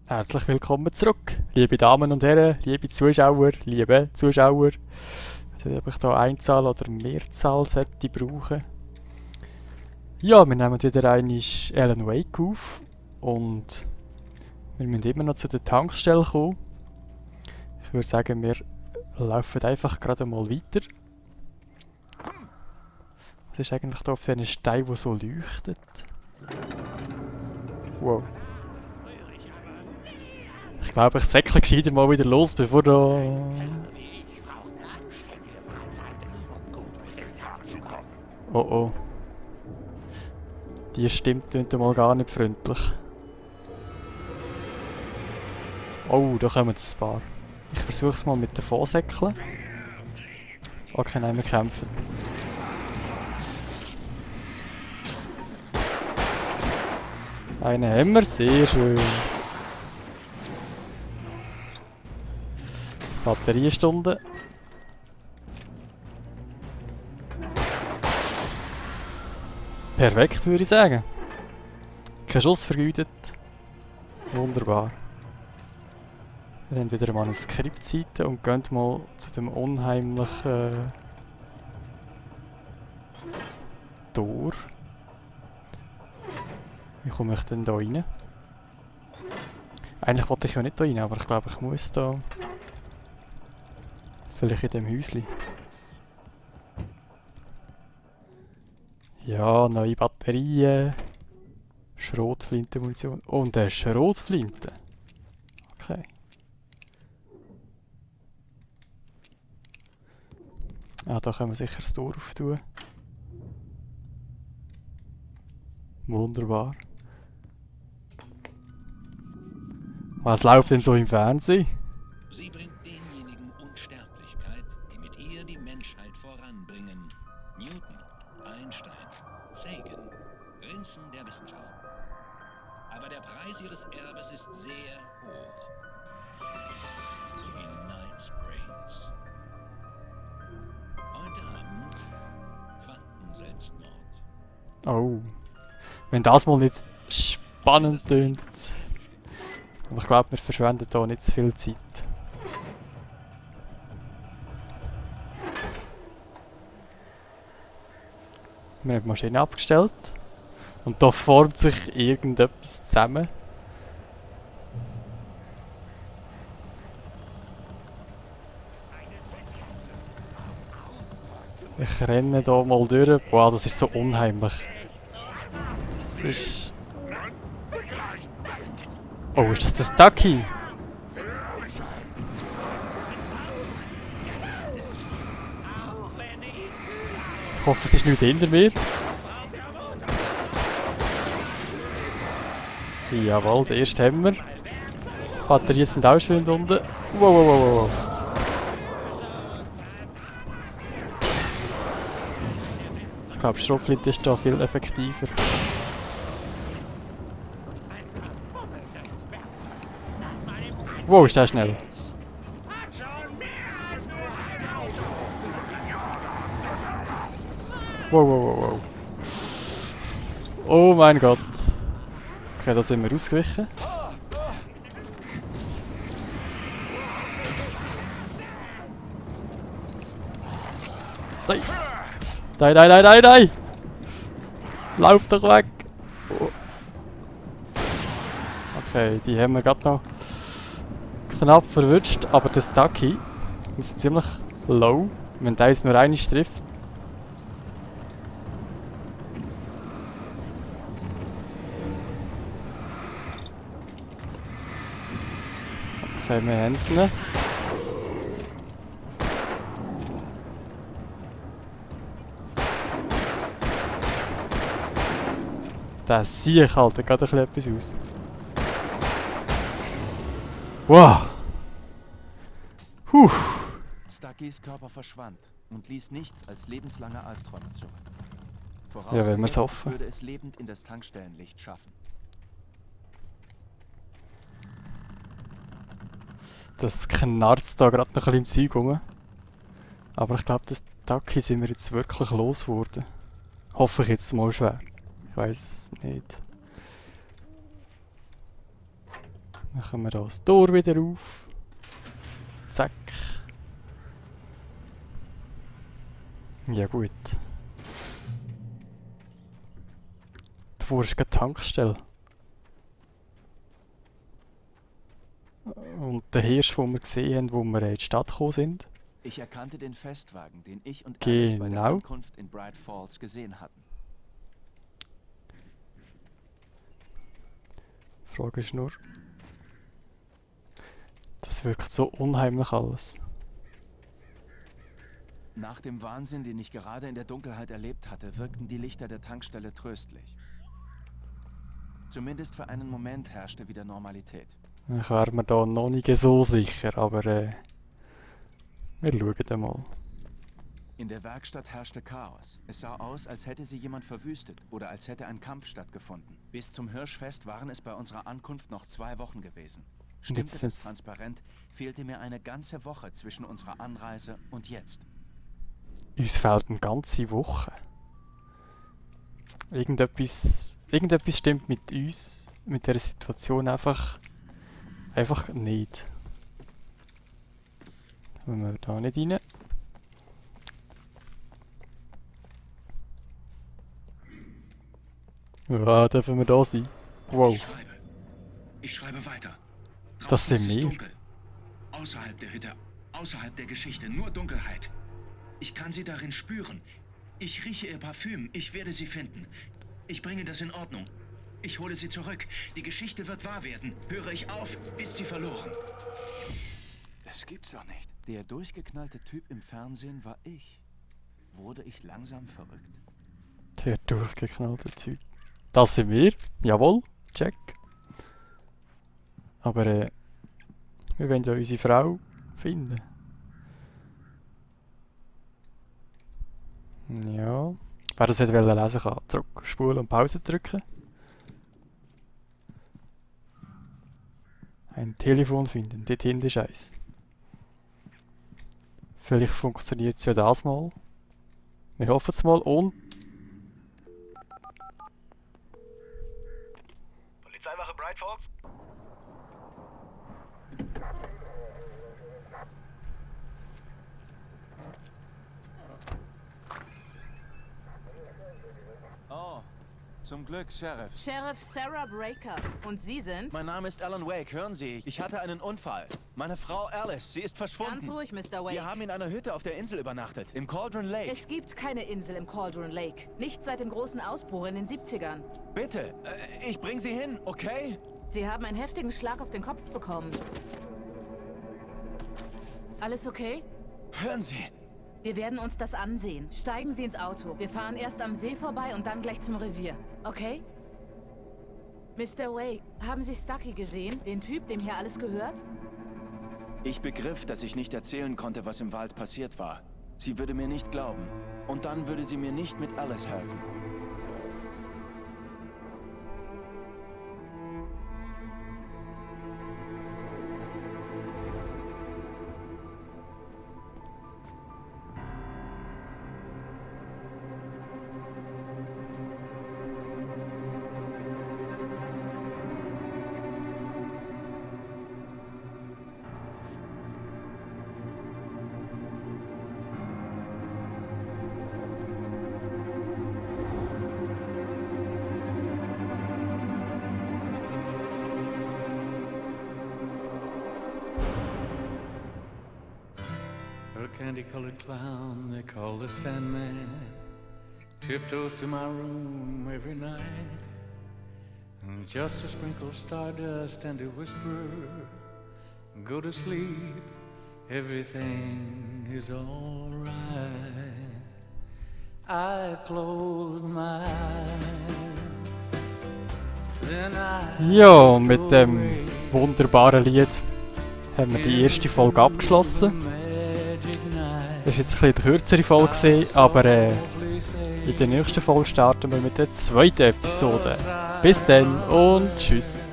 Herzlich willkommen zurück, liebe Damen und Herren, liebe Zuschauer, liebe Zuschauer. Ich weiß nicht, ob ich hier Einzahl oder Mehrzahl sollte brauchen. Ja, wir nehmen wieder einmal Alan Wake auf und wir müssen immer noch zu der Tankstelle kommen. Ich würde sagen, wir laufen einfach gerade mal weiter. Was ist eigentlich da auf diesen Stein, der so leuchtet? Wow. Ich glaube, ich säckle gescheiter mal wieder los, bevor da... Oh oh. Die stimmt mal gar nicht freundlich. Oh, da kommen ein paar. Ich versuche es mal mit davon säckeln. Okay, nein, wir kämpfen. Einen haben wir, sehr schön. Batteriestunde. Perfekt, würde ich sagen. Kein Schuss vergeudet. Wunderbar. Wir haben wieder eine Manuskriptseite und gehen mal zu dem unheimlichen Tor. Wie komme ich denn da rein? Eigentlich wollte ich ja nicht da rein, aber ich glaube, ich muss da. Vielleicht in dem Häuschen. Ja, neue Batterien. Schrotflintenmunition. Und eine Schrotflinte. Okay. Ah, da können wir sicher das Tor auftun. Wunderbar. Was läuft denn so im Fernsehen? Sie bringt denjenigen Unsterblichkeit, die mit ihr die Menschheit voranbringen. Newton, Einstein, Sagan, Prinzen der Wissenschaft. Aber der Preis ihres Erbes ist sehr hoch. In Night Springs. Heute Abend Quantenselbstmord. Oh. Wenn das mal nicht spannend tönt. Aber ich glaube, wir verschwenden hier nicht zu viel Zeit. Wir haben die Maschine abgestellt. Und da formt sich irgendetwas zusammen. Ich renne hier mal durch. Boah, das ist so unheimlich. Das ist... Oh, ist das das Ducky? Ich hoffe, es ist nicht hinter mir. Jawohl, den ersten haben wir. Batterien sind auch schön unten. Wow, wow, wow, wow. Ich glaube, Schrotflinte ist da viel effektiver. Wow, ist der schnell. Wow, wow, wow, wow. Oh mein Gott. Okay, da sind wir ausgewichen. Nein! Nein, nein, nein, nein, nein! Lauf doch weg! Oh. Okay, die haben wir gerade noch knapp verwünscht, aber das Ducky ist ziemlich low, wenn der uns nur einmal trifft. Okay, wir haben ihn. Das sehe ich halt gerade ein bisschen etwas aus. Wow! Puh! Stuckys Körper verschwand und ließ nichts als lebenslange Albträume zurück. Ja, wenn wir es Vorausgesetzt, hoffen. würde es lebend in das Tankstellenlicht schaffen. Das knarzt da gerade noch ein bisschen im Zeug rum. Aber ich glaube, das Ducky sind wir jetzt wirklich losgeworden. Hoffe ich jetzt mal schwer. Ich weiß nicht. Machen wir das Tor wieder auf. Zack. Ja gut. Davor ist gerade die Tankstelle. Und der Hirsch, den wir gesehen haben, wo wir in die Stadt gekommen sind. Ich erkannte den Festwagen, den ich und Alice bei der Genau. Ankunft in Bright Falls gesehen hatten. Die Frage ist nur... Das wirkt so unheimlich alles. Nach dem Wahnsinn, den ich gerade in der Dunkelheit erlebt hatte, wirkten die Lichter der Tankstelle tröstlich. Zumindest für einen Moment herrschte wieder Normalität. Ich wäre mir da noch nicht so sicher, aber wir schauen dann mal. In der Werkstatt herrschte Chaos. Es sah aus, als hätte sie jemand verwüstet oder als hätte ein Kampf stattgefunden. Bis zum Hirschfest waren es bei unserer Ankunft noch 2 Wochen gewesen. Stimmte jetzt das sind's- transparent, fehlte mir eine ganze Woche zwischen unserer Anreise und jetzt. Uns fehlt eine ganze Woche. Irgendetwas stimmt mit uns, mit dieser Situation einfach nicht. Wenn wir da nicht rein. Ja, dürfen wir da sein? Wow, Ich schreibe weiter. das Draußen sind ist es wir. dunkel. Außerhalb der Hütte, außerhalb der Geschichte, nur Dunkelheit. Ich kann sie darin spüren. Ich rieche ihr Parfüm. Ich werde sie finden. Ich bringe das in Ordnung. Ich hole sie zurück. Die Geschichte wird wahr werden. Höre ich auf, ist sie verloren. Das gibt's doch nicht. Der durchgeknallte Typ im Fernsehen war ich. Wurde ich langsam verrückt? Der durchgeknallte Typ. Das sind wir. Jawohl, check. Aber wir wollen ja unsere Frau finden. Ja. Wer das hätte lesen kann, zurück spulen und Pause drücken. Ein Telefon finden, dort hinten ist eins. Vielleicht funktioniert es ja das mal. Wir hoffen es mal und... Polizeiwache Bright Falls? Oh, zum Glück, Sheriff. Sheriff Sarah Breaker. Und Sie sind? Mein Name ist Alan Wake, hören Sie. Ich hatte einen Unfall. Meine Frau Alice, sie ist verschwunden. Ganz ruhig, Mr. Wake. Wir haben in einer Hütte auf der Insel übernachtet, im Cauldron Lake. Es gibt keine Insel im Cauldron Lake. Nicht seit dem großen Ausbruch in den 70ern. Bitte, ich bring Sie hin, okay? Sie haben einen heftigen Schlag auf den Kopf bekommen. Alles okay? Hören Sie. Wir werden uns das ansehen. Steigen Sie ins Auto. Wir fahren erst am See vorbei und dann gleich zum Revier. Okay? Mr. Wake, haben Sie Stucky gesehen? Den Typ, dem hier alles gehört? Ich begriff, dass ich nicht erzählen konnte, was im Wald passiert war. Sie würde mir nicht glauben. Und dann würde sie mir nicht mit Alice helfen. A candy-colored clown they call the Sandman tiptoes to my room every night, and just to sprinkle stardust and to whisper, go to sleep, everything is all right. I close my eyes, then I Ja, mit dem wunderbaren Lied haben wir die erste Folge abgeschlossen. Das war jetzt ein bisschen die kürzere Folge, gewesen, aber in der nächsten Folge starten wir mit der zweiten Episode. Bis dann und tschüss.